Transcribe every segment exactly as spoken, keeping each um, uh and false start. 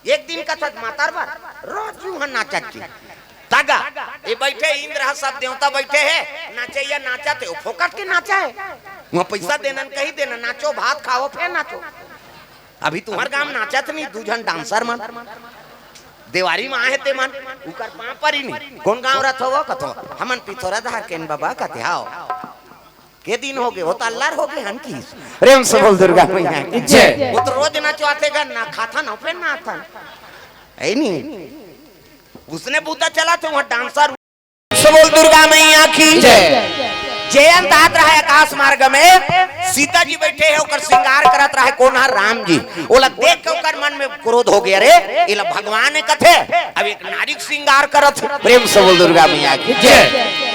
एक दिन कथस मातर बर, रोज यूं ह नाचत जी। तगा, ये बैठे इंद्र ह, सब देवता बैठे हे, नाचे या नाचत हे, वो फोकट के नाचा हे। वहाँ पैसा देना न कही देना, नाचो भात खाओ फेर नाचो। अभी तुम्हर गांव नाचत नहीं, दू झन डांसर मन। देवारी में आहे ते मन, उकर पांव परी नहीं। कौन गांव रहत हो? कथो, हमन पिथौरा धार के न बाबा, कथे, हाव। के दिन हो गए, वो तो अल्लार हो गए हन की। प्रेम से बोल दुर्गा मैया की जय। वो तो रोज नचवाथे गन, ना खाथन, ना फेर ना आथन। है नहीं? उसने बूता चला थे वहाँ डांसर। प्रेम से बोल दुर्गा मैया की जय। जयंत आत रहा आकाश मार्ग में, सीता जी बैठे हैं, ओकर श्रृंगार करत रहा, कौन है? राम जी। ओला देख के ओकर मन में क्रोध हो गया, रे, इला भगवान ने कथे, अब एक नारी के श्रृंगार करत है। प्रेम से बोल दुर्गा मैया की जय।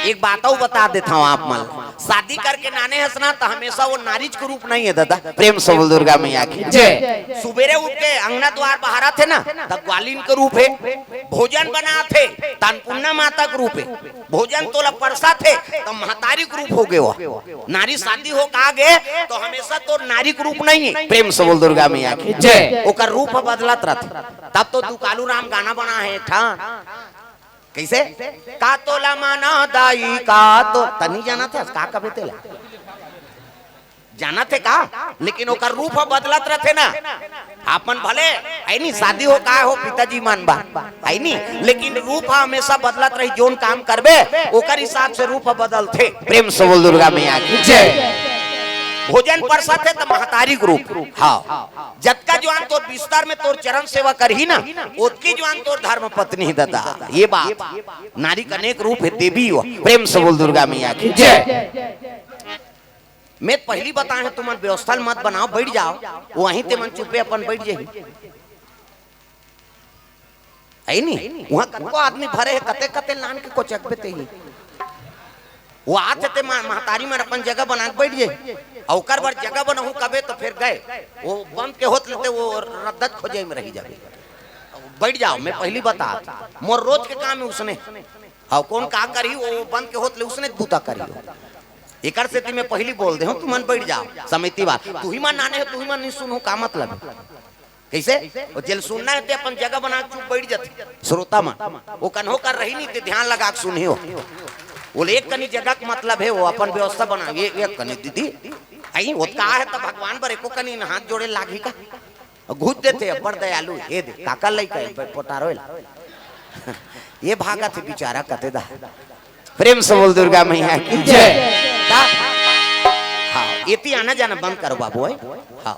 एक बात अउ बता देता हूँ आप मन, शादी करके नाने हंसना तो हमेशा वो नारीज के रूप नहीं है दादा। प्रेम से बोल दुर्गा मैया की जय। सुबेरे उठ के अंगना द्वार बहारत हे ना, तब ग्वालिन के रूप है, भोजन बनात हे, त अन्नपूर्णा माता के रूप है, भोजन तोला परसत हे, तब महतारी के रूप हो गए हो। नारी शादी हो कहा गए तो हमेशा तो नारी के रूप नहीं है। प्रेम से बोल दुर्गा मैया की जय। ओकर रूप ह बदलत रहत। तब तो दुकालू राम गाना बना है एक ठा, कैसे? का तोला माना दाई का तो तनी जाना थे का कबे तेला जाना थे का, लेकिन ओकर रूप ह बदलत रहते ना। अपन भले है नी शादी हो का हो पिताजी मान बा है नी, लेकिन रूप ह हमेशा बदलत रही। जोन काम करबे ओकर हिसाब से रूप ह बदलथे। प्रेम से बोल दुर्गा मैया की जय। भोजन परसत हे त महतारी के रूप। हाँ, जतका जवान तोर बिस्तर में तोर चरण सेवा करही ना, ओतकी जवान तोर धर्म पत्नी ही दादा। ये बात, नारी का अनेक रूप है, देवी हो। प्रेम से बोल दुर्गा मैया की जय। मैं पहली बताए हैं, तुमन व्यवस्था मत बनाओ, बैठ जाओ, वहीं ते मन चुपे अपन बैठ जाही। है नी? वहाँ कतको आदमी भरे है, कते कते लान के कोचकबे ते ही। वो आत हे ते मा-, महतारी मन अपन जगह बना के बैठ जाही। अउ ओकर बर जगह बनाहू कबे तो फिर गए। वो बंद के होत लेते वो रद्दत खोजे में रही जाबे। बैठ जाओ, मैं पहली बता, मोर रोज के काम है उसने। अउ कौन का करी, वो बंद के होत ले उसने बूता करी। एकर सेती मैं पहली बोल दे हूँ, तुमन बैठ जाओ, समिति बात। तू ही मन नाने हो, तू ही मन नहीं सुनहू, का मतलब है? कैसे? वो जेल सुनना है ते अपन जगह बना के चुप बैठ जाते। श्रोता मन, वो कन्हो कर रही नहीं ते ध्यान लगा के सुनही हो। वो एक कनी जगह के मतलब है, वो अपन व्यवस्था बना, ये एक कनी दीदी, आई वो का है तो भगवान बर एको कनी हाथ जोड़े लागी का? अउ घुस देथे, बड़ दयालु, हे दे, काका लइका हे, प-, पोटारो हे ला। ये भागत हे बेचारा कते दा। प्रेम से बोल दुर्गा मैया की जय। ता-, हाँ, एती आना जाना बंद करो बाबू, ओए। हाँ,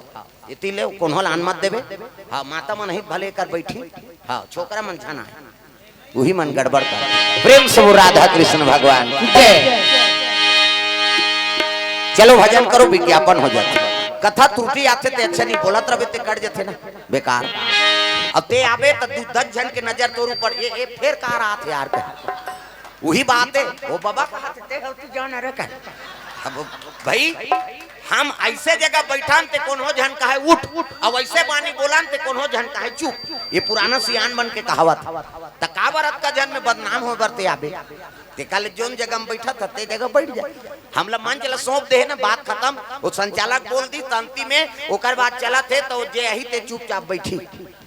एती ले कोनो लान मत देबे। हाँ, माता मन ही भले कर बैठी। हाँ, छोकरा मन झन आए। उही मन गड़बड़ कर। प्रेम से वो राधा कृष्ण भगवान की जय। चलो भजन करो, विज्ञापन हो जाथे। कथा त्रुटि आथे ते अच्छा नहीं बोलत रहे ते कट जाथे ना, बेकार। अब ते आबे त दू दस झन के नजर तोर ऊपर, ये, ये फेर का रहा थे यार कह। उही बात है, वो बाबा कहा थे, ते हो तू जान अरे कह। अब भाई, हम ऐसे जगह बैठान ते कोनो झन कहे उठ, अउ ऐसे बानी बोलान ते कोनो झन कहे चुप। ये पुराना सियान मन के कहावत। त का बर अतका झन में बदनाम हो बर ते आबे? ते काले जोन जगह में बैठा था, ते जगह बैठ जाए। हमला मंच ला सौंप दे ना, बात खत्म। वो संचालक बोल दी, त अंतिम में ओकर बाद चलत हे, तो जे अही ते चुपचाप बैठी।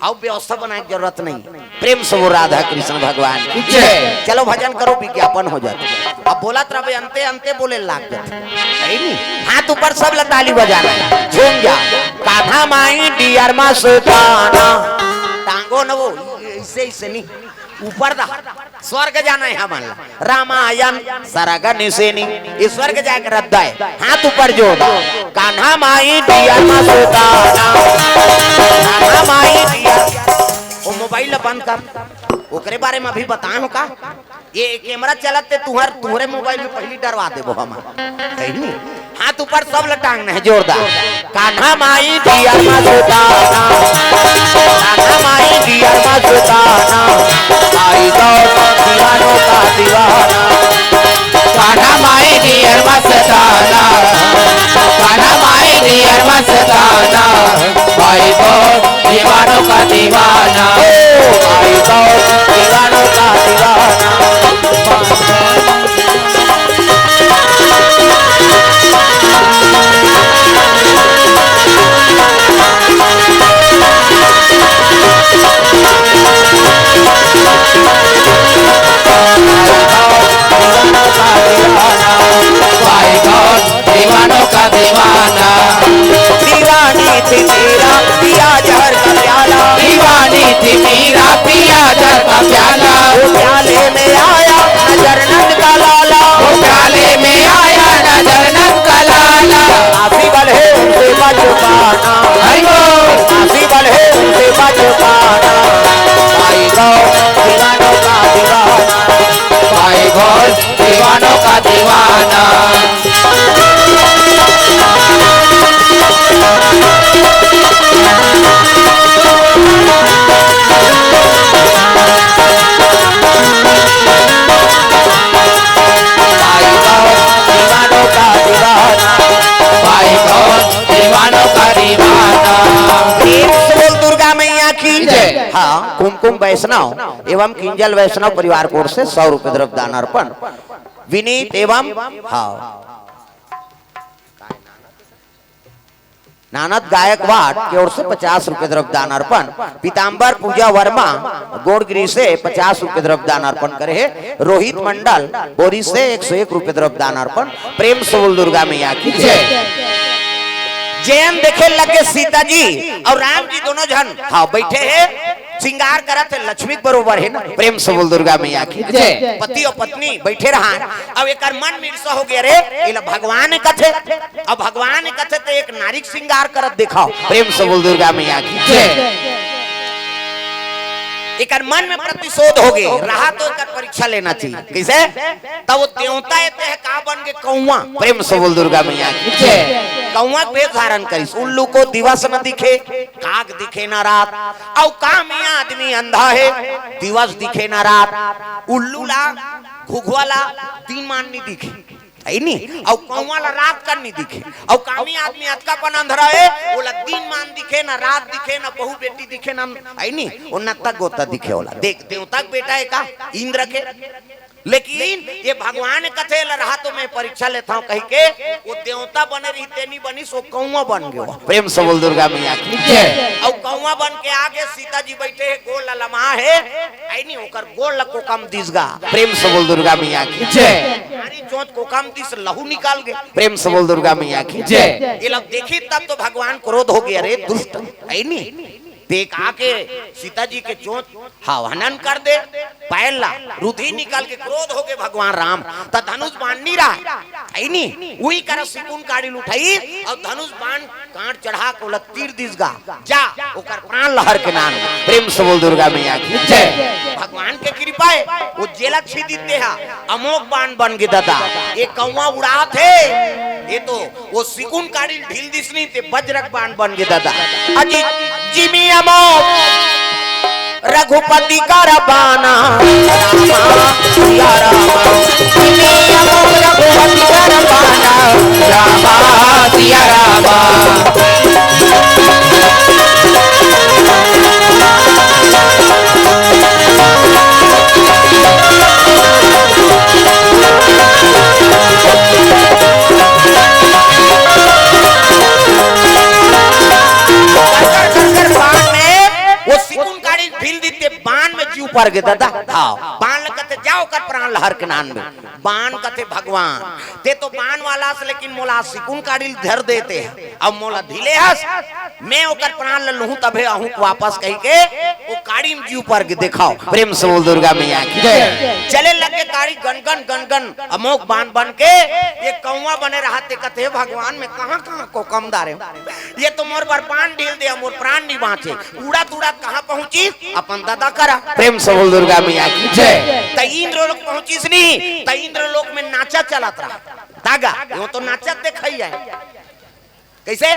अउ व्यवस्था बनाए के जरूरत नहीं। प्रेम से वो राधा कृष्ण भगवान की जय। चलो भजन करो, विज्ञापन हो जाथे। अब बोलत रहबे, अंते अंते बोले लाग जाथे। सही नहीं? हाथ ऊपर सब ला ताली बजाना है। झूम जा। कान्हा माई डियर मस्ताना। टांगो न वो, ऐसे, ऐसे नहीं। ऊपर दा। स्वर्ग जाना है हमन ला। रामायण सरग निसेनी। ये स्वर्ग जाए के रद्दा है। हाथ ऊपर जोड़। कान्हा माई डियर मस्ताना। Kanha my dear. वो मोबाइल ला बंद कर। ओकरे बारे में अभी बताए हो का? ये कैमरा चलत ते तुहर, तुहरे मोबाइल में पहली डरवा देबो हम। सही नहीं? हाथ ऊपर सब ला टांगना है जोरदार। कान्हा माई डियर मस्ताना। कान्हा माई डियर मस्ताना। आई गौर दीवानों का दीवाना। कान्हा माई डियर मस्ताना। कान्हा माई डियर मस्ताना। आई गौर दीवानों का दीवाना। ओ आई गौर दीवानों का दीवाना। हाँ, कुमकुम वैष्णव एवं किंजल वैष्णव परिवार की ओर से सौ रुपए द्रव्य दान अर्पण। विनीत एवं, हाँ, नानद गायकवाड़ के ओर से पचास रुपए द्रव्य दान अर्पण। पीताम्बर पूजा वर्मा गोड़गिरी से पचास रुपए द्रव्य दान अर्पण करे हे। रोहित मंडल बोरी से एक सौ एक रुपए द्रव्य दान अर्पण। प्रेम से बोल दुर्गा मैया की जय। जैन देखे लगे सीता जी और राम जी दोनों झन, हाँ, बैठे हे, श्रृंगार करत हे, लक्ष्मी के बरोबर हे ना। प्रेम से बोल दुर्गा मैया की जय। पति और पत्नी बैठे रहा, अब एकर मन में ईर्षा हो गया, रे, ये ला भगवान कथे, अब भगवान कथे तो एक नारी के श्रृंगार करत दिखाओ। प्रेम से बोल दुर्गा मैया की जय। एकर मन में प्रतिशोध हो गए, रहा तो एकर परीक्षा लेना चाहिए। कैसे? तब वो देवता एते हे का बन के? कौआ। प्रेम से बोल दुर्गा मैया की जय। कौआ के भेष धारण करिस। उल्लू को दिवस न दिखे, काग दिखे न रात, और कामी आदमी अंधा हे, दिवस दिखे न रात। उल्लू ला, घुघुआ ला दिन मान नहीं दिखे, है नी? और कौआ ला रात कन नहीं दिखे, और कामी आदमी अतका पन अंधरा हे, ओला दिन मान दिखे, ना रात दिखे, ना बहू बेटी दिखे, ना, है नी? वो नत्ता गोता दिखे ओला। देख, देवता के बेटा हे का? इंद्र के। लेकिन ये भगवान कथे ला रहा तो मैं परीक्षा लेता हूँ कह के वो देवता बने रही, ते नहीं बनिस, वो कौआ बन गयो। प्रेम से बोल दुर्गा मैया की जय। और कौआ बन के आगे सीता जी बैठे हे, गोड़ ला लमहा हे, है नी? ओकर गोड़ ला कोकम दिस गा। प्रेम से बोल दुर्गा मैया की जय। हमारी चोंच कोकम दिस, लहू निकाल गए। प्रेम से बोल दुर्गा मैया की जय। ये लोग देखी तब तो भगवान क्रोध हो गया, रे दुष्ट, है नी? देख आके सीता जी के चोंच, हाँ, हनन कर दे, पैर ला, रुधि निकल के क्रोध हो गए भगवान राम। त धनुष बाण नहीं रहा, है नी? उही करा सिकुन काड़ी ल उठाई और धनुष बाण कांट चढ़ा के ओला तीर दिस गा, जा, ओकर प्राण ल हर के नान। प्रेम से बोल दुर्गा मैया की जय। भगवान के कृपा हे, वो जेला छीदिस ते हा अमोघ बाण बन गे दादा। ये कौआ उड़ात हे, ये तो वो सिकुन काड़ी ल ढील दिस नहीं ते बज्रक बाण बन गे दादा। अजी जिमी अमोघ रघुपति कर बाना, रामा सिया रामा। जिमी अमोघ रघुपति कर बाना, रामा सिया रामा। कर, कर, कर, कर, बाण में वो सिकुन काड़ी ल ढील दिस ते बाण में जीव पर गे दादा। हाँ, बाण ल कथे जाओ कर प्राण ल हर के नान में। बाण कथे भगवान, ते तो बाण वाला हस, लेकिन मोला सिकुन काड़ी ल धर देते हे, अब मोला ढीले हस, मैं ओकर प्राण ल लूहूं तभे आहूं वापस कह के वो काड़ी में जीव पर गे। देखाओ, प्रेम से बोल दुर्गा मैया की जय। चले लगे काड़ी गनगन गनगन अमोघ बाण बन के, ये कौआ बने रहा ते कथे भगवान मैं कहाँ कहाँ कोकम डारे हूँ, ये तो मोर बर बाण ढील दे, मोर प्राण नहीं बाँचे। उड़त उड़त कहाँ पहुँचिस? अपन दादा करा। प्रेम से बोल दुर्गा मैया की जय। त इंद्र लोक पहुँचिस नहीं, त इंद्र लोक में नाचा चलत रहा। तागा, वो तो नाचत देखाई आए। कैसे?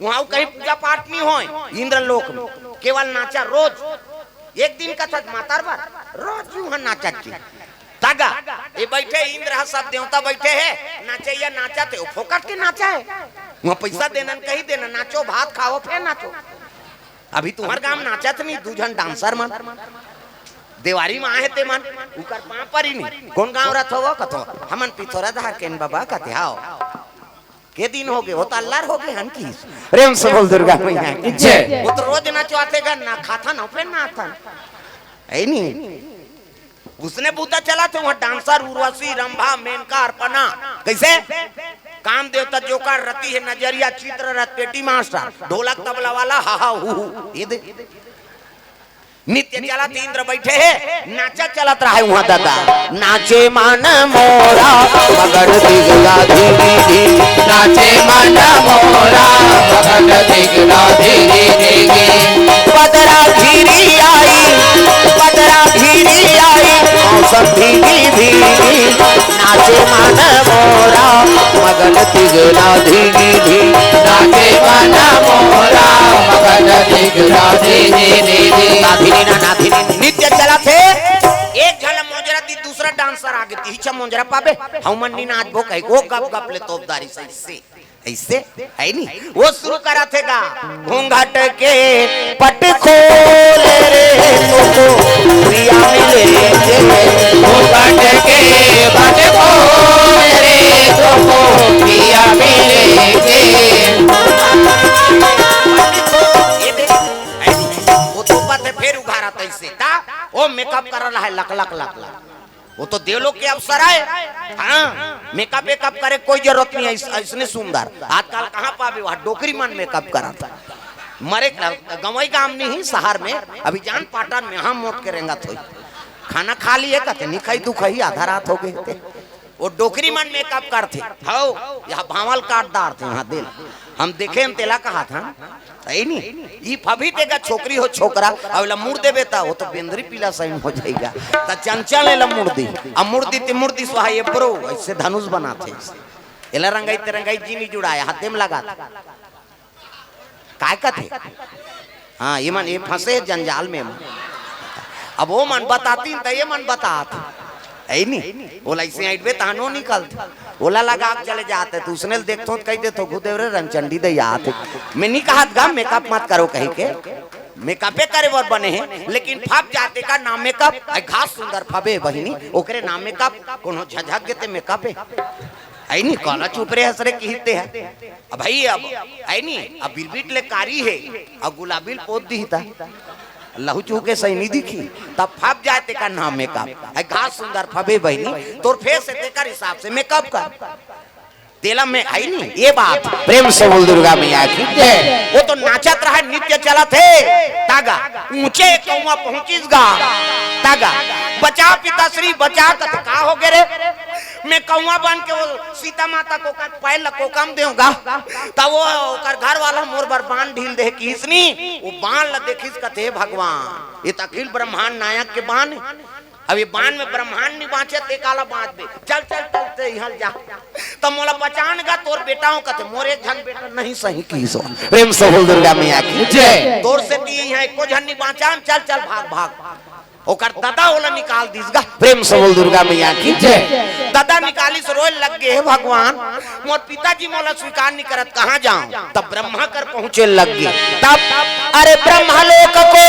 वहाँ कहीं पूजा पाठ नहीं होय इंद्र लोक में, केवल नाचा रोज। एक दिन का था मातर बर, रोज यूं है नाचत की। तागा, ये बैठे इंद्र ह, सब देवता बैठे हे, नाचैया नाचत हे, वो फोकट के नाचा हे। वहाँ पैसा देना न कहीं देना, नाचो, भात खाओ, फिर नाचो। अभी तुम्हार गांव नाचत नहीं, दू झन डांसर मन देवारी में आए ते मन, उकर पाँव परी नहीं। कौन गांव रहत हो वो? कथो हमन पिथौरा धार केन बाबा कथे। हाव, के दिन हो गए, वो तो अल्लार हो गए हन की। प्रेम से बोल दुर्गा मैया की जय। वो तो रोज नचवाथे गन, ना खाथन, ना पेन, ना आथन। है नहीं। उसने बूता चला थे वहाँ डांसर, उर्वशी, रंभा, मेनका, अर्पणा। कैसे? काम देवता जोकर, रति है नजरिया, चित्ररथ, पेटी मास्टर, ढोलक तबला वाला, हा हा हू हू। ये दे। नित्य चलत इंद्र बैठे हे, नाचा चलत रहा है वहाँ दादा। नाचे मन मोरा मगन दिगला धिगी धी। नाचे मन मोरा मगन दिगला धिगी धिगी। बदरा घिरी आई, बदरा घिरी आई, मौसम भीगी भीगी। नाचे मन मोरा मगन दिगला धिगी धी। नाचे मन मोरा मगन दिगला धिगी धी। नाधिनी ना नाधिनी नित्य चलत हे। एक झन मोजरा दी, दूसरा डांसर आगे, तिहिचा मोजरा पाबे, हमन नी नाचबो कहि, वो गप गप ले तोपदारी सही से। ऐसे है नी, वो शुरू करत हे गा। घूंघट के पट खोल रे, तुमको पिया मिलेंगे। वो पट के पट खोल रे, तुमको पिया मिलेंगे। ये देख, वो तो बात है, फिर उघारा तैसे ता, वो मेकअप कर रहा है, लक, लक, लक, लक। वो तो देवलोक के अप्सरा है। हाँ, मेकअप वेकअप करे कोई जरूरत नहीं है, ऐस-, ऐसने सुंदर। आजकल कहाँ पावे, वहाँ डोकरी मन मेकअप करत। मरे क-, गंवई गाम नहीं, शहर में, अभी जान पाटन में, हाँ, मोट के रेंगत होई। खाना खा लिए कहते, "नहीं खाई, तू खाई, आधा रात हो गई थे।" वो डोकरी मन मेकअप करते। हौ, यहाँ भांवल काट डारते, यहाँ दिल। हम देखे, हम तेला कहा था। सही नहीं? ई फभी तेगा छोकरी हो छोकरा, अब एला मुड़ देबे ता, वो तो बेंदरी पीला सही हो जाएगा। ता चंचल एला मुड़ दी। अब मुड़ दी ते मुड़ दी स्वाहा ये bro, ऐसे धनुष बनाते। एला रंगाई ते रंगाई जी नहीं जुड़ाया, हाथे में लगा। काय कथे? हाँ, ये मन, ये फंसे जंजाल में मन। अब वो मन बताती त ये मन बतात। है नी? ओला ऐसे ऐंठबे तहनो निकलत। ओला लगा के चले जाते, तो उसने देखथो तो कह देथो, "गुदेव रे रंगचंडी दे आत हे।" मैं नहीं कहत गा मेकअप मत करो कही के, मेकअपे करे बर बने हैं, लेकिन फब जाते का नाम मेकअप, आई घास सुंदर फबे बहिनी, ओकरे नाम मेकअप, कोनो झझक गेते मेकअप है। आई नहीं, काला चुप रे हंस रे किहिते है। अब भाई, अब आई नहीं, अब बिरबिट ले कारी है, अब गुलाबी ल पोत दी था। लहू चूके सही नहीं दिखी, तब फब जाए तेका नाम मेकअप। आई घास सुंदर फबे बहिनी, तोर फेस है तेकर हिसाब से मेकअप कर। तेला में आई नहीं, ये बात। प्रेम से बोल दुर्गा मैया की जय। वो तो नाचत रहा, नृत्य चलत है। तागा, ऊंचे कौवा पहुंचिस गा। तागा, बचा पिताश्री, बचा कथे, का हो गे रे? मैं कौवा बन के वो सीता माता के ओकर पैर ल कोकम देहूं गा। त वो ओकर घर वाला मोर बर बान ढील दे किहिस नी, वो बान ल देखिस कथे, "भगवान, ये त अखिल ब्रह्मांड नायक के बान हे। अब ये बान में ब्रह्मांड नहीं बांचे, ते काला बांचबे? चल, चल, चल, ते इहां ल जा। त मोला बचान गा, तोर बेटा हूं," कथे, "मोर एक झन बेटा नहीं सही किहिस हो।" प्रेम से बोल दुर्गा मैया की जय। "तोर से ती इहां एको झन नहीं बांचान, चल, चल, भाग, भाग।" ओकर ददा ओला निकाल दिस गा। प्रेम से बोल दुर्गा मैया की जय। ददा निकालिस, रोए लग गे, "हे भगवान, मोर पिताजी मोला स्वीकार नहीं करत, कहां जाऊं?" तब ब्रह्मा कर पहुंचे लग गे। तब, "अरे ब्रह्मा लोक को,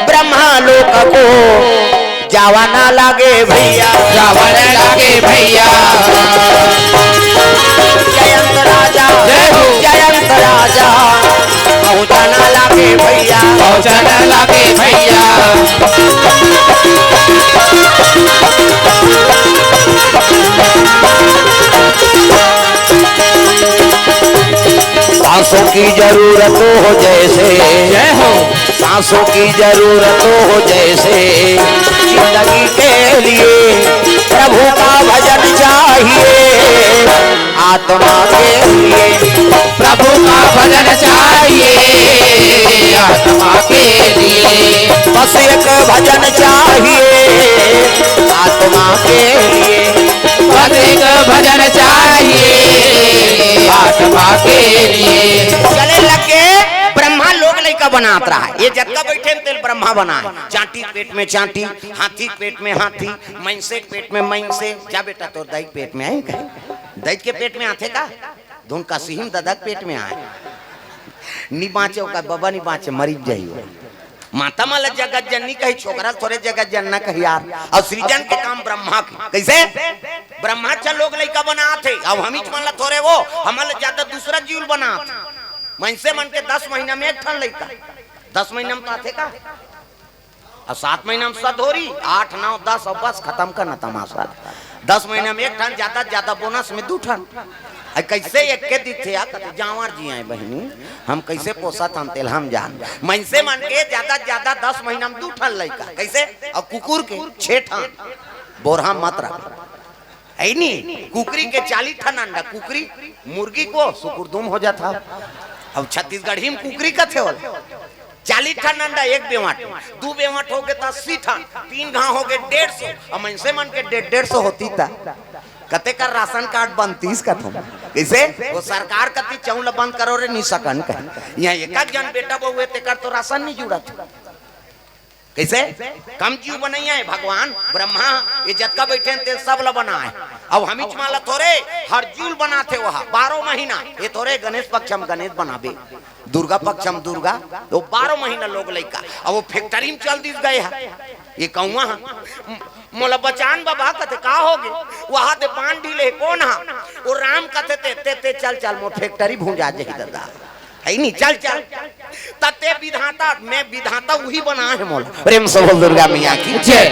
ब्रह्मा लोक को जावा ना लागे भैया, जावा ना लागे भैया।" जयंत राजा, जय हो। जयंत राजा, पहुंचना लागे भैया, पहुंचना लागे भैया। सांसों की जरूरत हो जैसे, जय हो। सांसों की जरूरत हो जैसे, जिंदगी के लिए प्रभु का भजन चाहिए। आत्मा के लिए प्रभु का भजन चाहिए, आत्मा के लिए। बस एक भजन चाहिए आत्मा के लिए, बस एक भजन चाहिए आत्मा के लिए। चले लगे, ब्रह्मा लोग लइका बनात रहा है। ये जतका बैठे हैं, तेल ब्रह्मा बनाए। चांटी के पेट में चांटी, हाथी के पेट में हाथी, मइनसे के पेट में मइनसे। जा बेटा, तोर दाई के पेट में आए कहे? दाई के पेट में आथे का? धुन का सिहिम ददा के पेट में आए। नी बाँचे, ओकर बबा नी बाँचे, मरी जाई वो। माता मन ल जगत जननी कही, छोकरा ल थोरे जगत जनना कही यार। अउ सृजन के काम ब्रह्मा के। कइसे? ब्रह्मा च लोग लइका बनात हे, अउ हमीच मन ल थोरे वो, हमन ल जादा दूसरा जीव ल बनात। मइनसे मन के दस महीना में एक ठन लइका, दस महीना में तो आथे का? अउ सात महीना में सद होरी, आठ, नौ, दस, अउ बस खतम करना तमाशा। दस महीना में एक ठन, जादा से जादा बोनस में दू ठन। अइ कइसे एक के दिथे या कथे, जांवर जी आए बहिनी, हम कइसे पोसत हन तेल हम जान। मइनसे मन के जादा से जादा दस महीना में दू ठन लइका, कइसे? अउ कुकुर के छे ठन, बोरहा मत रख। है नी, कुकरी के चालीस ठन अंडा, कुकरी, मुर्गी को सुकुरदुम हो जाता। अब छत्तीसगढ़ी में कुकरी कथे होला। चालीस ठन अंडा एक बेंवट, दू बेंवट हो गे त अस्सी ठन, तीन घांव हो गे डेढ़ सौ। अब मइनसे मन के डेढ़, डेढ़ सौ होती त कते कर राशन कार्ड बनतीस कथों। कइसे? वो सरकार कती चौं ल बंद करो रे, नी सकन कहे। इहां एक एक जन बेटा बहू हे, तेकर तो राशन नी जुड़त। कइसे? कम जीव बनइया हे भगवान ब्रह्मा, ये जतका बइठे हे, तेल सब ल बनाए। अब हमीच मन ल थोरे, हर जीव ल बनाथे ओहा, बारह महीना। ये थोरे गणेश पक्ष में गणेश बनाबे, दुर्गा पक्ष म दुर्गा, वो बारह महीना लोग लइका, अब वो फैक्ट्री म चल दिस गए हे। ये कहूँ हा, मोला बचान बाबा कथे, "का होगे?" "वहाँ ते बांध डीले हे।" "कोन हा?" "वो राम कथे ते।" "ते, ते चल, चल, मोर फैक्ट्री भूंजा जाही दादा।" "है नी, चल, चल।" त ते विधाता, मैं विधाता उही बना हे मोला। प्रेम से बोल दुर्गा मैया की जय।